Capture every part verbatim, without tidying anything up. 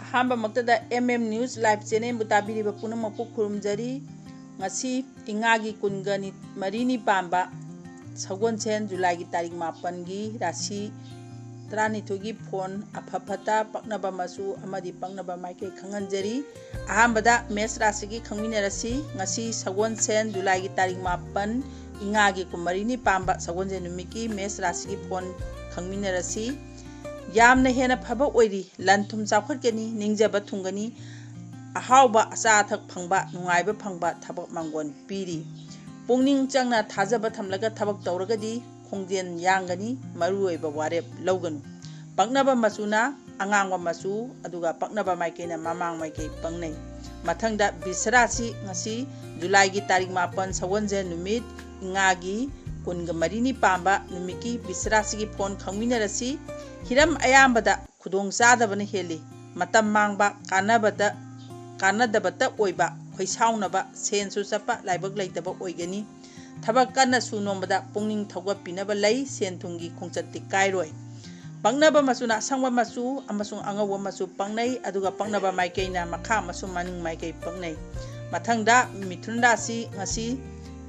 ꯑꯍꯥꯟꯕꯃꯛꯇꯗ M M News Live Channelꯕꯨ ꯇꯥꯕꯤꯔꯤꯕ ꯄꯨꯝꯅꯃꯛꯄꯨ ꯈꯨꯔꯨꯝꯖꯔꯤ꯫ ꯉꯁꯤ ꯏꯉꯥꯒꯤ ꯀꯨꯟꯒ ꯃꯔꯤꯅꯤ ꯄꯥꯟꯕ ꯁꯒꯣꯜꯁꯦꯟ, ꯖꯨꯂꯥꯏꯒꯤ ꯇꯥꯔꯤꯛ ꯃꯥꯄꯟꯒꯤ ꯔꯥꯁꯤ ꯇꯔꯥꯅꯤꯊꯣꯏꯒꯤ ꯐꯣꯟ ꯑꯐ ꯐꯠꯇ, ꯄꯛꯅꯕ ꯃꯆꯨ ꯑꯃꯗꯤ ꯄꯛꯅꯕ ꯃꯥꯏꯀꯩ ꯈꯪꯍꯟꯖꯔꯤ꯫ ꯑꯍꯥꯟꯕꯗ ꯃꯦꯁ ꯔꯥꯁꯤꯒꯤ ꯈꯪꯃꯤꯟꯅꯔꯁꯤ꯫ ꯉꯁꯤ ꯁꯒꯣꯜꯁꯦꯟ, ꯖꯨꯂꯥꯏꯒꯤ ꯇꯥꯔꯤꯛ ꯃꯥꯄꯟ, ꯏꯉꯥꯒꯤ ꯀꯨꯟꯃꯔꯤꯅꯤ ꯄꯥꯟꯕ ꯁꯒꯣꯜꯁꯦꯟ ꯅꯨꯃꯤꯠꯀꯤ ꯃꯦꯁ ꯔꯥꯁꯤꯒꯤ ꯐꯣꯟ ꯈꯪꯃꯤꯟꯅꯔꯁꯤ꯫ ꯌꯥꯝꯅ ꯍꯦꯟꯅ ꯐꯕ ꯑꯣꯏꯔꯤ꯫ ꯂꯟ ꯊꯨꯝ ꯆꯥꯎꯈꯠꯀꯅꯤ, ꯅꯤꯡꯖꯕ ꯊꯨꯡꯒꯅꯤ, ꯑꯍꯥꯎꯕ ꯑꯆꯥ ꯑꯊꯛ ꯐꯪꯕ, ꯅꯨꯡꯉꯥꯏꯕ ꯐꯪꯕ, ꯊꯕꯛ ꯃꯥꯡꯒꯣꯟ ꯄꯤꯔꯤ꯫ ꯄꯨꯛꯅꯤꯡ ꯆꯪꯅ ꯊꯥꯖꯕ ꯊꯝꯂꯒ ꯊꯕꯛ ꯇꯧꯔꯒꯗꯤ ꯈꯣꯡꯖꯦꯜ ꯌꯥꯡꯒꯅꯤ, ꯃꯔꯨꯑꯣꯏꯕ ꯋꯥꯔꯦꯞ ꯂꯧꯒꯅꯨ꯫ ꯄꯛꯅꯕ ꯃꯆꯨꯅ ꯑꯉꯥꯡꯕ ꯃꯆꯨ, ꯑꯗꯨꯒ ꯄꯛꯅꯕ ꯃꯥꯏꯀꯩꯅ ꯃꯃꯥꯡ ꯃꯥꯏꯀꯩ ꯄꯛꯅꯩ꯫ ꯃꯊꯪꯗ ꯕꯤꯁꯔꯥꯁꯤ, ꯉꯁꯤ ꯖꯨꯂꯥꯏꯒꯤ ꯇꯥꯔꯤꯛ ꯃꯥꯄꯟ ꯁꯒꯣꯜꯁꯦꯟ ꯅꯨꯃꯤꯠ, ꯏꯉꯥꯒꯤ ꯀꯨꯟꯒ ꯃꯔꯤꯅꯤ ꯄꯥꯟꯕ ꯅꯨꯃꯤꯠꯀꯤ ꯕꯤꯁꯔꯥꯁꯤꯒꯤ ꯐꯣꯟ ꯈꯪꯃꯤꯟꯅꯔꯁꯤ꯫ ꯍꯤꯔꯝ ꯑꯌꯥꯝꯕꯗ ꯈꯨꯗꯣꯡ ꯆꯥꯗꯕꯅ ꯍꯦꯜꯂꯤ꯫ ꯃꯇꯝ ꯃꯥꯡꯕ, ꯀꯥꯟꯅꯕꯗ, ꯀꯥꯟꯅꯗꯕꯇ ꯑꯣꯏꯕ, ꯈꯣꯏꯁꯥꯎꯅꯕ, ꯁꯦꯟꯁꯨ ꯆꯠꯄ, ꯂꯥꯏꯕꯛ ꯂꯩꯇꯕ ꯑꯣꯏꯒꯅꯤ꯫ ꯊꯕꯛ ꯀꯟꯅ ꯁꯨ ꯅꯣꯝꯕꯗ ꯄꯨꯛꯅꯤꯡ ꯊꯧꯒꯠꯄꯤꯅꯕ ꯂꯩ꯫ ꯁꯦꯟ ꯊꯨꯝꯒꯤ ꯈꯣꯡꯆꯠꯇꯤ ꯀꯥꯏꯔꯣꯏ꯫ ꯄꯛꯅꯕ ꯃꯆꯨꯅ ꯑꯁꯪꯕ ꯃꯆꯨ ꯑꯃꯁꯨꯡ ꯑꯉꯧꯕ ꯃꯆꯨ ꯄꯛꯅꯩ, ꯑꯗꯨꯒ ꯄꯛꯅꯕ ꯃꯥꯏꯀꯩꯅ ꯃꯈꯥ ꯑꯃꯁꯨꯡ ꯃꯅꯤꯡ ꯃꯥꯏꯀꯩ ꯄꯛꯅꯩ꯫ ꯃꯊꯪꯗ ꯃꯤꯊꯨꯟ ꯔꯥꯁꯤ, ꯉꯁꯤ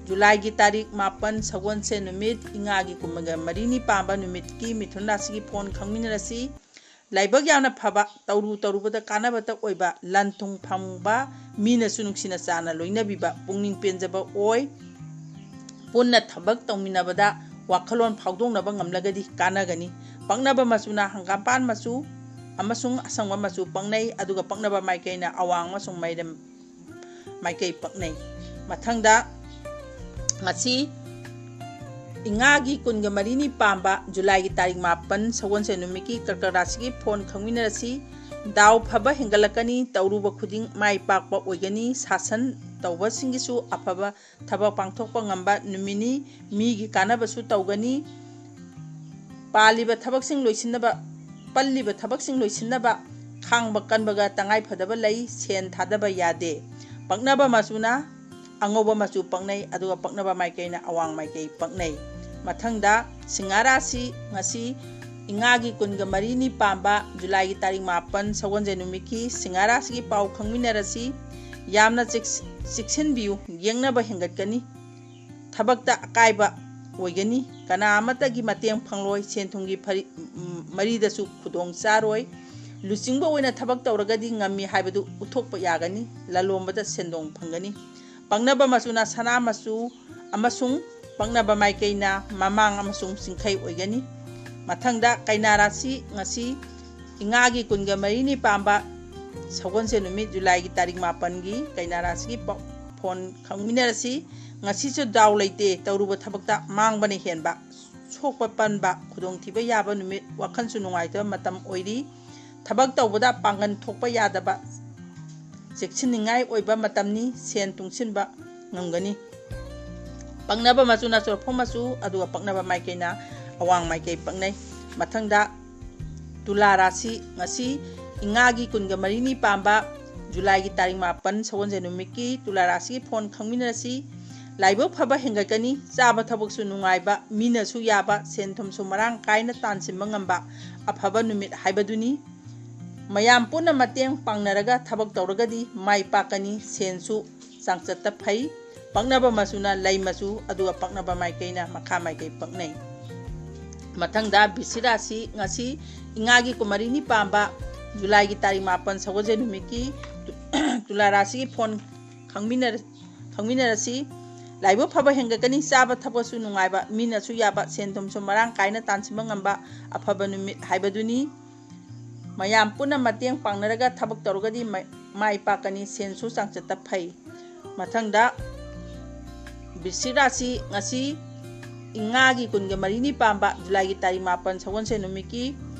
ꯖꯨꯂꯥꯏꯒꯤ ꯇꯥꯔꯤꯛ ꯃꯥꯄꯟ, ꯁꯒꯣꯜꯁꯦꯟ ꯅꯨꯃꯤꯠ, ꯏꯉꯥꯒꯤ ꯀꯨꯟꯒ ꯃꯔꯤꯅꯤ ꯄꯥꯟꯕ ꯅꯨꯃꯤꯠꯀꯤ ꯃꯤꯊꯨꯟ ꯔꯥꯁꯤꯒꯤ ꯐꯣꯟ ꯈꯪꯃꯤꯟꯅꯔꯁꯤ꯫ ꯂꯥꯏꯕꯛ ꯌꯥꯝꯅ ꯐꯕ, ꯇꯧꯔꯨ ꯇꯧꯔꯨꯕꯗ ꯀꯥꯟꯅꯕꯇ ꯑꯣꯏꯕ, ꯂꯟ ꯊꯨꯝ ꯐꯪꯕ, ꯃꯤꯅꯁꯨ ꯅꯨꯡꯁꯤꯅ ꯆꯥꯟꯅ ꯂꯣꯏꯅꯕꯤꯕ, ꯄꯨꯛꯅꯤꯡ ꯄꯦꯟꯖꯕ ꯑꯣꯏ꯫ ꯄꯨꯟꯅ ꯊꯕꯛ ꯇꯧꯃꯤꯟꯅꯕꯗ ꯋꯥꯈꯜꯂꯣꯟ ꯐꯥꯎꯗꯣꯛꯅꯕ ꯉꯝꯂꯒꯗꯤ ꯀꯥꯟꯅꯒꯅꯤ꯫ ꯄꯛꯅꯕ ꯃꯆꯨꯅ ꯍꯪꯒꯥꯝꯄꯥꯟ ꯃꯆꯨ ꯑꯃꯁꯨꯡ ꯑꯁꯪꯕ ꯃꯆꯨ ꯄꯛꯅꯩ, ꯑꯗꯨꯒ ꯄꯛꯅꯕ ꯃꯥꯏꯀꯩꯅ ꯑꯋꯥꯡ ꯑꯃꯁꯨꯡ ꯃꯩꯔꯝ ꯃꯥꯏꯀꯩ ꯄꯛꯅꯩ꯫ ꯃꯊꯪꯗ ꯉꯁꯤ ꯏꯉꯥꯒꯤ ꯀꯨꯟꯒ ꯃꯔꯤꯅꯤ ꯄꯥꯟꯕ ꯖꯨꯂꯥꯏꯒꯤ ꯇꯥꯔꯤꯛ ꯃꯥꯄꯟ ꯁꯒꯣꯜꯁꯦꯟ ꯅꯨꯃꯤꯠꯀꯤ ꯀꯔꯀꯠ ꯔꯥꯁꯤꯒꯤ ꯐꯣꯟ ꯈꯪꯃꯤꯟꯅꯔꯁꯤ꯫ ꯗꯥꯎ ꯐꯕ ꯍꯦꯟꯒꯠꯂꯛꯀꯅꯤ, ꯇꯧꯔꯨꯕ ꯈꯨꯗꯤꯡ ꯃꯥꯏ ꯄꯥꯛꯄ ꯑꯣꯏꯒꯅꯤ, ꯁꯥꯁꯟ ꯇꯧꯕꯁꯤꯡꯒꯤꯁꯨ ꯑꯐꯕ ꯊꯕꯛ ꯄꯥꯡꯊꯣꯛꯄ ꯉꯝꯕ ꯅꯨꯃꯤꯠꯅꯤ, ꯃꯤꯒꯤ ꯀꯥꯟꯅꯕꯁꯨ ꯇꯧꯒꯅꯤ꯫ ꯄꯥꯜꯂꯤꯕ ꯊꯕꯛꯁꯤꯡ ꯂꯣꯏꯁꯤꯟꯅꯕ, ꯄꯜꯂꯤꯕ ꯊꯕꯛꯁꯤꯡ ꯂꯣꯏꯁꯤꯟꯅꯕ ꯈꯥꯡꯕ ꯀꯟꯕꯒ ꯇꯉꯥꯏ ꯐꯗꯕ ꯂꯩ, ꯁꯦꯟ ꯊꯥꯗꯕ ꯌꯥꯗꯦ꯫ ꯄꯛꯅꯕ ꯃꯆꯨꯅ ꯑꯉꯧꯕ ꯃꯆꯨ ꯄꯛꯅꯩ, ꯑꯗꯨꯒ ꯄꯛꯅꯕ ꯃꯥꯏꯀꯩꯅ ꯑꯋꯥꯡ ꯃꯥꯏꯀꯩ ꯄꯛꯅꯩ꯫ ꯃꯊꯪꯗ ꯁꯤꯡꯍ ꯔꯥꯁꯤ, ꯉꯁꯤ ꯏꯉꯥꯒꯤ ꯀꯨꯟꯒ ꯃꯔꯤꯅꯤ ꯄꯥꯟꯕ ꯖꯨꯂꯥꯏꯒꯤ ꯇꯥꯔꯤꯛ ꯃꯥꯄꯟ ꯁꯒꯣꯜꯁꯦꯟ ꯅꯨꯃꯤꯠꯀꯤ ꯁꯤꯡꯍꯥ ꯔꯥꯁꯤꯒꯤ ꯄꯥꯎ ꯈꯪꯃꯤꯟꯅꯔꯁꯤ꯫ ꯌꯥꯝꯅ ꯆꯦꯛꯁ-, ꯆꯦꯛꯁꯤꯟꯕꯤꯌꯨ, ꯌꯦꯡꯅꯕ ꯍꯦꯟꯒꯠꯀꯅꯤ꯫ ꯊꯕꯛꯇ ꯑꯀꯥꯏꯕ ꯑꯣꯏꯒꯅꯤ꯫ ꯀꯅꯥ ꯑꯃꯠꯇꯒꯤ ꯃꯇꯦꯡ ꯐꯪꯂꯣꯏ꯫ ꯁꯦꯟ ꯊꯨꯝꯒꯤ ꯐꯔꯤ-, ꯎꯝ, ꯃꯔꯤꯗꯁꯨ ꯈꯨꯗꯣꯡ ꯆꯥꯔꯣꯏ꯫ ꯂꯨꯆꯤꯡꯕ ꯑꯣꯏꯅ ꯊꯕꯛ ꯇꯧꯔꯒꯗꯤ ꯉꯝꯃꯤ ꯍꯥꯏꯕꯗꯨ ꯎꯠꯊꯣꯛꯄ ꯌꯥꯒꯅꯤ꯫ ꯂꯂꯣꯟꯕꯗ ꯁꯦꯟꯗꯣꯡ ꯐꯪꯒꯅꯤ꯫ ꯄꯛꯅꯕ ꯃꯆꯨꯅ ꯁꯅꯥ ꯃꯆꯨ ꯑꯃꯁꯨꯡ ꯄꯛꯅꯕ ꯃꯥꯏꯀꯩꯅ ꯃꯃꯥꯡ ꯑꯃꯁꯨꯡ ꯆꯤꯡꯈꯩ ꯑꯣꯏꯒꯅꯤ꯫ ꯃꯊꯪꯗ ꯀꯩꯅꯥ ꯔꯥꯁꯤ, ꯉꯁꯤ ꯏꯉꯥꯒꯤ ꯀꯨꯟꯒ ꯃꯔꯤꯅꯤ ꯄꯥꯟꯕ ꯁꯒꯣꯜꯁꯦꯟ ꯅꯨꯃꯤꯠ, ꯖꯨꯂꯥꯏꯒꯤ ꯇꯥꯔꯤꯛ ꯃꯥꯄꯟꯒꯤ ꯀꯩꯅꯥ ꯔꯥꯁꯤꯒꯤ ꯄ-, ꯐꯣꯟ ꯈꯪꯃꯤꯟꯅꯔꯁꯤ꯫ ꯉꯁꯤꯁꯨ ꯗꯥꯎ ꯂꯩꯇꯦ, ꯇꯧꯔꯨꯕ ꯊꯕꯛꯇ ꯃꯥꯡꯕꯅ ꯍꯦꯟꯕ, ꯁꯣꯛꯄ ꯄꯟꯕ, ꯈꯨꯗꯣꯡꯊꯤꯕ ꯌꯥꯕ ꯅꯨꯃꯤꯠ, ꯋꯥꯈꯜꯁꯨ ꯅꯨꯡꯉꯥꯏꯇꯕ ꯃꯇꯝ ꯑꯣꯏꯔꯤ꯫ ꯊꯕꯛ ꯇꯧꯕꯗ ꯄꯥꯡꯒꯜ ꯊꯣꯛꯄ ꯌꯥꯗꯕ, ꯆꯦꯛꯁꯤꯟꯅꯤꯡꯉꯥꯏ ꯑꯣꯏꯕ ꯃꯇꯝꯅꯤ꯫ ꯁꯦꯟ ꯇꯨꯡꯁꯤꯟꯕ ꯉꯝꯒꯅꯤ꯫ ꯄꯛꯅꯕ ꯃꯆꯨꯅ ꯆꯣꯔꯐꯣꯟ ꯃꯆꯨ, ꯑꯗꯨꯒ ꯄꯛꯅꯕ ꯃꯥꯏꯀꯩꯅ ꯑꯋꯥꯡ ꯃꯥꯏꯀꯩ ꯄꯛꯅꯩ꯫ ꯃꯊꯪꯗ ꯇꯨꯂꯥ ꯔꯥꯁꯤ, ꯉꯁꯤ ꯏꯉꯥꯒꯤ ꯀꯨꯟꯒ ꯃꯔꯤꯅꯤ ꯄꯥꯟꯕ ꯖꯨꯂꯥꯏꯒꯤ ꯇꯥꯔꯤꯛ ꯃꯥꯄꯟ ꯁꯒꯣꯜꯁꯦꯟ ꯅꯨꯃꯤꯠꯀꯤ ꯇꯨꯂꯥ ꯔꯥꯁꯤꯒꯤ ꯐꯣꯟ ꯈꯪꯃꯤꯟꯅꯔꯁꯤ꯫ ꯂꯥꯏꯕꯛ ꯐꯕ ꯍꯦꯟꯒꯠꯀꯅꯤ꯫ ꯆꯥꯕ ꯊꯛꯄꯁꯨ ꯅꯨꯡꯉꯥꯏꯕ, ꯃꯤꯅꯁꯨ ꯌꯥꯕ, ꯁꯦꯟ ꯊꯨꯝꯁꯨ ꯃꯔꯥꯡ ꯀꯥꯏꯅ ꯇꯥꯟꯁꯤꯟꯕ ꯉꯝꯕ ꯑꯐꯕ ꯅꯨꯃꯤꯠ ꯍꯥꯏꯕꯗꯨꯅꯤ꯫ ꯃꯌꯥꯝ ꯄꯨꯟꯅ ꯃꯇꯦꯡ ꯄꯥꯡꯅꯔꯒ ꯊꯕꯛ ꯇꯧꯔꯒꯗꯤ ꯃꯥꯏ ꯄꯥꯛꯀꯅꯤ꯫ ꯁꯦꯟꯁꯨ ꯆꯥꯡꯆꯠꯇ ꯐꯩ꯫ ꯄꯛꯅꯕ ꯃꯆꯨꯅ ꯂꯩ ꯃꯆꯨ, ꯑꯗꯨꯒ ꯄꯛꯅꯕ ꯃꯥꯏꯀꯩꯅ ꯃꯈꯥ ꯃꯥꯏꯀꯩ ꯄꯛꯅꯩ꯫ ꯃꯊꯪꯗ ꯕꯤꯁꯤ ꯔꯥꯁꯤ, ꯉꯁꯤ ꯏꯉꯥꯒꯤ ꯀꯨꯟꯃꯔꯤꯅꯤ ꯄꯥꯟꯕ ꯖꯨꯂꯥꯏꯒꯤ ꯇꯥꯔꯤꯛ ꯃꯥꯄꯟ ꯁꯒꯣꯜꯁꯦꯟ ꯅꯨꯃꯤꯠꯀꯤ ꯇꯨ-, ꯇꯨꯂꯥ ꯔꯥꯁꯤꯒꯤ ꯐꯣꯟ ꯈꯪꯃꯤꯟꯅꯔ-, ꯈꯪꯃꯤꯟꯅꯔꯁꯤ꯫ ꯂꯥꯏꯕꯛ ꯐꯕ ꯍꯦꯟꯒꯠꯀꯅꯤ꯫ ꯆꯥꯕ ꯊꯛꯄꯁꯨ ꯅꯨꯡꯉꯥꯏꯕ, ꯃꯤꯅꯁꯨ ꯌꯥꯕ, ꯁꯦꯟ ꯊꯨꯝꯁꯨ ꯃꯔꯥꯡ ꯀꯥꯏꯅ ꯇꯥꯟꯁꯤꯟꯕ ꯉꯝꯕ ꯑꯐꯕ ꯅꯨꯃꯤꯠ ꯍꯥꯏꯕꯗꯨꯅꯤ꯫ ꯃꯌꯥꯝ ꯄꯨꯟꯅ ꯃꯇꯦꯡ ꯄꯥꯡꯅꯔꯒ ꯊꯕꯛ ꯇꯧꯔꯒꯗꯤ ꯃ-, ꯃꯥꯏ ꯄꯥꯛꯀꯅꯤ꯫ ꯁꯦꯟꯁꯨ ꯆꯥꯡꯆꯠꯇ ꯐꯩ꯫ ꯃꯊꯪꯗ ꯕꯤꯁꯤꯛ ꯔꯥꯁꯤ, ꯉꯁꯤ ꯏꯉꯥꯒꯤ ꯀꯨꯟꯒ ꯃꯔꯤꯅꯤ ꯄꯥꯟꯕ ꯖꯨꯂꯥꯏꯒꯤ ꯇꯥꯔꯤꯛ ꯃꯥꯄꯟ ꯁꯒꯣꯜꯁꯦꯟ ꯅꯨꯃꯤꯠꯀꯤ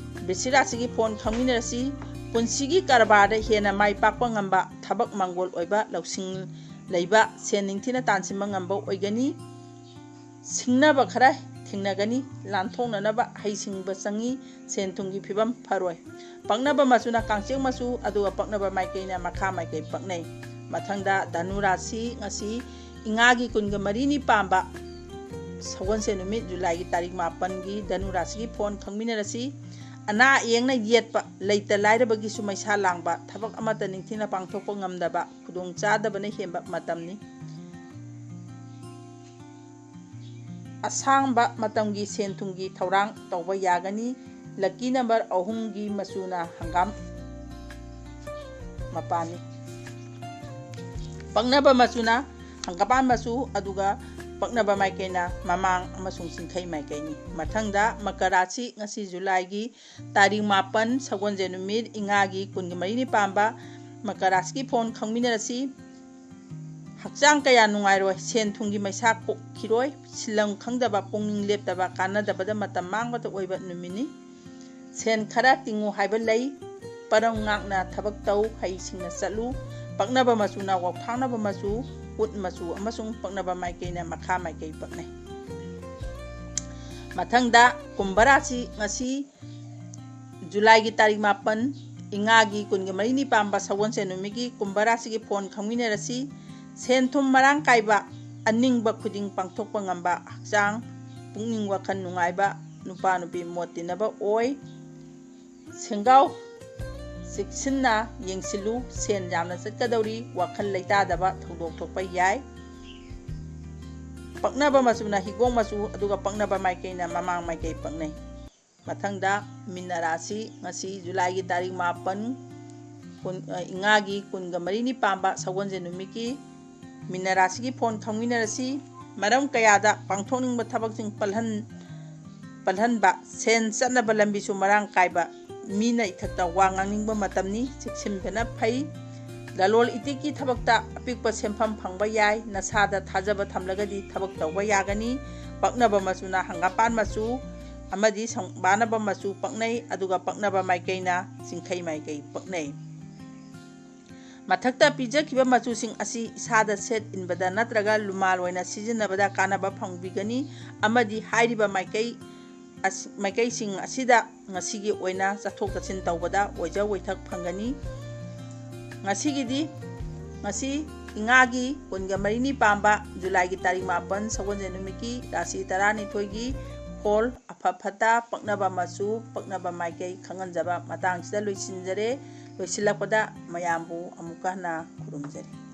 ꯕꯤꯁꯤꯛ ꯔꯥꯁꯤꯒꯤ ꯐꯣꯟ ꯈꯪꯃꯤꯟꯅꯔꯁꯤ꯫ ꯄꯨꯟꯁꯤꯒꯤ ꯀꯔꯕꯥꯔꯗ ꯍꯦꯟꯅ ꯃꯥꯏ ꯄꯥꯛꯄ ꯉꯝꯕ, ꯊꯕꯛ ꯃꯥꯡꯒꯣꯜ ꯑꯣꯏꯕ, ꯂꯧꯁꯤꯡ ꯂꯩꯕ, ꯁꯦꯟ ꯅꯤꯡꯊꯤꯅ ꯇꯥꯟꯁꯤꯟꯕ ꯉꯝꯕ ꯑꯣꯏꯒꯅꯤ꯫ ꯁꯤꯡꯅꯕ ꯈꯔ ꯊꯦꯡꯅꯒꯅꯤ꯫ ꯂꯥꯟꯊꯣꯛꯅꯅꯕ ꯍꯩꯁꯤꯡꯕ ꯆꯪꯏ꯫ ꯁꯦꯟ ꯊꯨꯝꯒꯤ ꯐꯤꯕꯝ ꯐꯔꯣꯏ꯫ ꯄꯛꯅꯕ ꯃꯆꯨꯅ ꯀꯥꯡꯆꯦꯛ ꯃꯆꯨ, ꯑꯗꯨꯒ ꯄꯛꯅꯕ ꯃꯥꯏꯀꯩꯅ ꯃꯈꯥ ꯃꯥꯏꯀꯩ ꯄꯛꯅꯩ꯫ ꯃꯊꯪꯗ ꯙꯅꯨ ꯔꯥꯁꯤ, ꯉꯁꯤ ꯏꯉꯥꯒꯤ ꯀꯨꯟꯒ ꯃꯔꯤꯅꯤ ꯄꯥꯟꯕ ꯁꯒꯣꯜꯁꯦꯟ ꯅꯨꯃꯤꯠ ꯖꯨꯂꯥꯏꯒꯤ ꯇꯥꯔꯤꯛ ꯃꯥꯄꯟꯒꯤ ꯙꯅꯨ ꯔꯥꯁꯤꯒꯤ ꯐꯣꯟ ꯈꯪꯃꯤꯟꯅꯔꯁꯤ꯫ ꯑꯅꯥ ꯑꯌꯦꯛꯅ ꯌꯦꯠꯄ, ꯂꯩꯇ ꯂꯥꯏꯔꯕꯒꯤ ꯁꯨꯝꯍꯩ ꯁꯥ ꯂꯥꯡꯕ, ꯊꯕꯛ ꯑꯃꯠꯇ ꯅꯤꯡꯊꯤꯅ ꯄꯥꯡꯊꯣꯛꯄ ꯉꯝꯗꯕ, ꯈꯨꯗꯣꯡꯆꯥꯗꯕꯅ ꯍꯦꯟꯕ ꯃꯇꯝꯅꯤ꯫ ꯑꯁꯥꯡꯕ ꯃꯇꯝꯒꯤ ꯁꯦꯟ ꯊꯨꯝꯒꯤ ꯊꯧꯔꯥꯡ ꯇꯧꯕ ꯌꯥꯒꯅꯤ꯫ ꯂꯛꯀꯤ ꯅꯝꯕꯔ ꯑꯍꯨꯝꯒꯤ ꯃꯆꯨꯅ ꯍꯪꯒꯥꯝ ꯃꯄꯥꯟꯅꯤ꯫ ꯄꯛꯅꯕ ꯃꯆꯨꯅ ꯍꯪꯒꯄꯥꯟ ꯃꯆꯨ, ꯑꯗꯨꯒ ꯄꯛꯅꯕ ꯃꯥꯏꯀꯩꯅ ꯃꯃꯥꯡ ꯑꯃꯁꯨꯡ ꯆꯤꯡꯈꯩ ꯃꯥꯏꯀꯩꯅꯤ꯫ ꯃꯊꯪꯗ ꯃꯀꯔ ꯔꯥꯁꯤ, ꯉꯁꯤ ꯖꯨꯂꯥꯏꯒꯤ ꯇꯥꯔꯤꯛ ꯃꯥꯄꯟ, ꯁꯒꯣꯜꯁꯦꯟ ꯅꯨꯃꯤꯠ, ꯏꯉꯥꯒꯤ ꯀꯨꯟꯒ ꯃꯔꯤꯅꯤ ꯄꯥꯟꯕ ꯃꯀꯔ ꯔꯥꯁꯤꯒꯤ ꯐꯣꯟ ꯈꯪꯃꯤꯟꯅꯔꯁꯤ꯫ ꯍꯛꯆꯥꯡ ꯀꯌꯥ ꯅꯨꯡꯉꯥꯏꯔꯣꯏ, ꯁꯦꯟ ꯊꯨꯝꯒꯤ ꯃꯩꯁꯥ ꯀꯣꯛꯈꯤꯔꯣꯏ, ꯁꯤꯟꯂꯝ ꯈꯪꯗꯕ, ꯄꯨꯛꯅꯤꯡ ꯂꯦꯞꯇꯕ, ꯀꯥꯟꯅꯗꯕꯗ ꯃꯇꯝ ꯃꯥꯡꯕꯇ ꯑꯣꯏꯕ ꯅꯨꯃꯤꯠꯅꯤ꯫ ꯁꯦꯟ ꯈꯔ ꯇꯤꯡꯉꯨ ꯍꯥꯏꯕ ꯂꯩ, ꯄꯔꯝ ꯉꯥꯛꯅ ꯊꯕꯛ ꯇꯧ, ꯍꯩꯁꯤꯡꯅ ꯆꯠꯂꯨ꯫ ꯄꯛꯅꯕ ꯃꯆꯨꯅ ꯋꯥꯎꯊꯥꯡꯅꯕ ꯃꯆꯨ, ꯎꯠ ꯃꯆꯨ ꯑꯃꯁꯨꯡ ꯄꯛꯅꯕ ꯃꯥꯏꯀꯩꯅ ꯃꯈꯥ ꯃꯥꯏꯀꯩ ꯄꯛꯅꯩ꯫ ꯃꯊꯪꯗ ꯀꯨꯝꯚ ꯔꯥꯁꯤ, ꯉꯁꯤ ꯖꯨꯂꯥꯏꯒꯤ ꯇꯥꯔꯤꯛ ꯃꯥꯄꯟ, ꯏꯉꯥꯒꯤ ꯀꯨꯟꯒ ꯃꯔꯤꯅꯤ ꯄꯥꯟꯕ ꯁꯒꯣꯜꯁꯦꯟ ꯅꯨꯃꯤꯠꯀꯤ ꯀꯨꯝꯚ ꯔꯥꯁꯤꯒꯤ ꯐꯣꯟ ꯈꯪꯃꯤꯟꯅꯔꯁꯤ꯫ ꯁꯦꯟ ꯊꯨꯝ ꯃꯔꯥꯡ ꯀꯥꯏꯕ, ꯑꯅꯤꯡꯕ ꯈꯨꯗꯤꯡ ꯄꯥꯡꯊꯣꯛꯄ ꯉꯝꯕ, ꯍꯛꯆꯥꯡ, ꯄꯨꯛꯅꯤꯡ ꯋꯥꯈꯜ ꯅꯨꯡꯉꯥꯏꯕ, ꯅꯨꯄꯥ ꯅꯨꯄꯤ ꯃꯣꯠ ꯇꯤꯟꯅꯕ ꯑꯣꯏ꯫ ꯁꯦꯟꯒꯥꯎ ꯆꯦꯛꯁꯤꯟꯅ ꯌꯦꯡꯁꯤꯜꯂꯨ, ꯁꯦꯟ ꯌꯥꯝꯅ ꯆꯠꯀꯗꯧꯔꯤ, ꯋꯥꯈꯜ ꯂꯩꯇꯥꯗꯕ ꯊꯧꯗꯣꯛ ꯊꯣꯛꯄ ꯌꯥꯏ꯫ ꯄꯛꯅꯕ ꯃꯆꯨꯅ ꯍꯤꯒꯣꯛ ꯃꯆꯨ, ꯑꯗꯨꯒ ꯄꯛꯅꯕ ꯃꯥꯏꯀꯩꯅ ꯃꯃꯥꯡ ꯃꯥꯏꯀꯩ ꯄꯛꯅꯩ꯫ ꯃꯊꯪꯗ ꯃꯤꯅ ꯔꯥꯁꯤ, ꯉꯁꯤ ꯖꯨꯂꯥꯏꯒꯤ ꯇꯥꯔꯤꯛ ꯃꯥꯄꯟ, ꯀꯨꯟ, ꯑ, ꯏꯉꯥꯒꯤ ꯀꯨꯟꯒ ꯃꯔꯤꯅꯤ ꯄꯥꯟꯕ ꯁꯒꯣꯜꯁꯦꯟ ꯅꯨꯃꯤꯠꯀꯤ ꯃꯤꯅ ꯔꯥꯁꯤꯒꯤ ꯐꯣꯟ ꯈꯪꯃꯤꯟꯅꯔꯁꯤ꯫ ꯃꯔꯝ ꯀꯌꯥꯗ ꯄꯥꯡꯊꯣꯛꯅꯤꯡꯕ ꯊꯕꯛꯁꯤꯡ ꯄꯜꯍꯟ-, ꯄꯜꯍꯟꯕ, ꯁꯦꯟ ꯆꯠꯅꯕ ꯂꯝꯕꯤꯁꯨ ꯃꯔꯥꯡ ꯀꯥꯏꯕ, ꯃꯤꯅ ꯏꯊꯛꯇ ꯋꯥ ꯉꯥꯡꯅꯤꯡꯕ ꯃꯇꯝꯅꯤ, ꯆꯦꯛꯁꯤꯟꯕꯅ ꯐꯩ꯫ ꯂꯂꯣꯜ ꯏꯇꯤꯛꯀꯤ ꯊꯕꯛꯇ ꯑꯄꯤꯛꯄ ꯁꯦꯟꯐꯝ ꯐꯪꯕ ꯌꯥꯏ, ꯅꯁꯥꯗ ꯊꯥꯖꯕ ꯊꯝꯂꯒꯗꯤ ꯊꯕꯛ ꯇꯧꯕ ꯌꯥꯒꯅꯤ꯫ ꯄꯛꯅꯕ ꯃꯆꯨꯅ ꯍꯪꯒꯥꯝꯄꯥꯟ ꯃꯆꯨ ꯑꯃꯗꯤ ꯁꯪꯕꯥꯅꯕ ꯃꯆꯨ ꯄꯛꯅꯩ, ꯑꯗꯨꯒ ꯄꯛꯅꯕ ꯃꯥꯏꯀꯩꯅ ꯆꯤꯡꯈꯩ ꯃꯥꯏꯀꯩ ꯄꯛꯅꯩ꯫ ꯃꯊꯛꯇ ꯄꯤꯖꯈꯤꯕ ꯃꯆꯨꯁꯤꯡ ꯑꯁꯤ ꯏꯁꯥꯗ ꯁꯦꯠ ꯏꯟꯕꯗ ꯅꯠꯇ꯭ꯔꯒ ꯂꯨꯃꯥꯜ ꯑꯣꯏꯅ ꯁꯤꯖꯤꯟꯅꯕꯗ ꯀꯥꯟꯅꯕ ꯐꯪꯕꯤꯒꯅꯤ, ꯑꯃꯗꯤ ꯍꯥꯏꯔꯤꯕ ꯃꯥꯏꯀꯩ ꯑꯁ-, ꯃꯥꯏꯀꯩꯁꯤꯡ ꯑꯁꯤꯗ ꯉꯁꯤꯒꯤ ꯑꯣꯏꯅ ꯆꯠꯊꯣꯛ ꯆꯠꯁꯤꯟ ꯇꯧꯕꯗ ꯑꯣꯏꯖ ꯑꯣꯏꯊꯛ ꯐꯪꯒꯅꯤ꯫ ꯉꯁꯤꯒꯤꯗꯤ, ꯉꯁꯤ ꯉꯥꯒꯤ ꯀꯨꯟꯒ ꯃꯔꯤꯅꯤ ꯄꯥꯟꯕ ꯖꯨꯂꯥꯏꯒꯤ ꯇꯥꯔꯤꯛ ꯃꯥꯄꯟ ꯁꯒꯣꯜꯁꯦꯟ ꯅꯨꯃꯤꯠꯀꯤ ꯔꯥꯁꯤ ꯇꯔꯥꯅꯤꯊꯣꯏꯒꯤ ꯐꯣꯜ, ꯑꯐ ꯐꯠꯇ, ꯄꯛꯅꯕ ꯃꯆꯨ, ꯄꯛꯅꯕ ꯃꯥꯏꯀꯩ ꯈꯪꯍꯟꯖꯕ ꯃꯇꯥꯡꯁꯤꯗ ꯂꯣꯏꯁꯤꯟꯖꯔꯦ꯫ ꯂꯣꯏꯁꯤꯜꯂꯛꯄꯗ ꯃꯌꯥꯝꯕꯨ ꯑꯃꯨꯛꯀ ꯍꯟꯅ ꯈꯨꯔꯨꯝꯖꯔꯤ꯫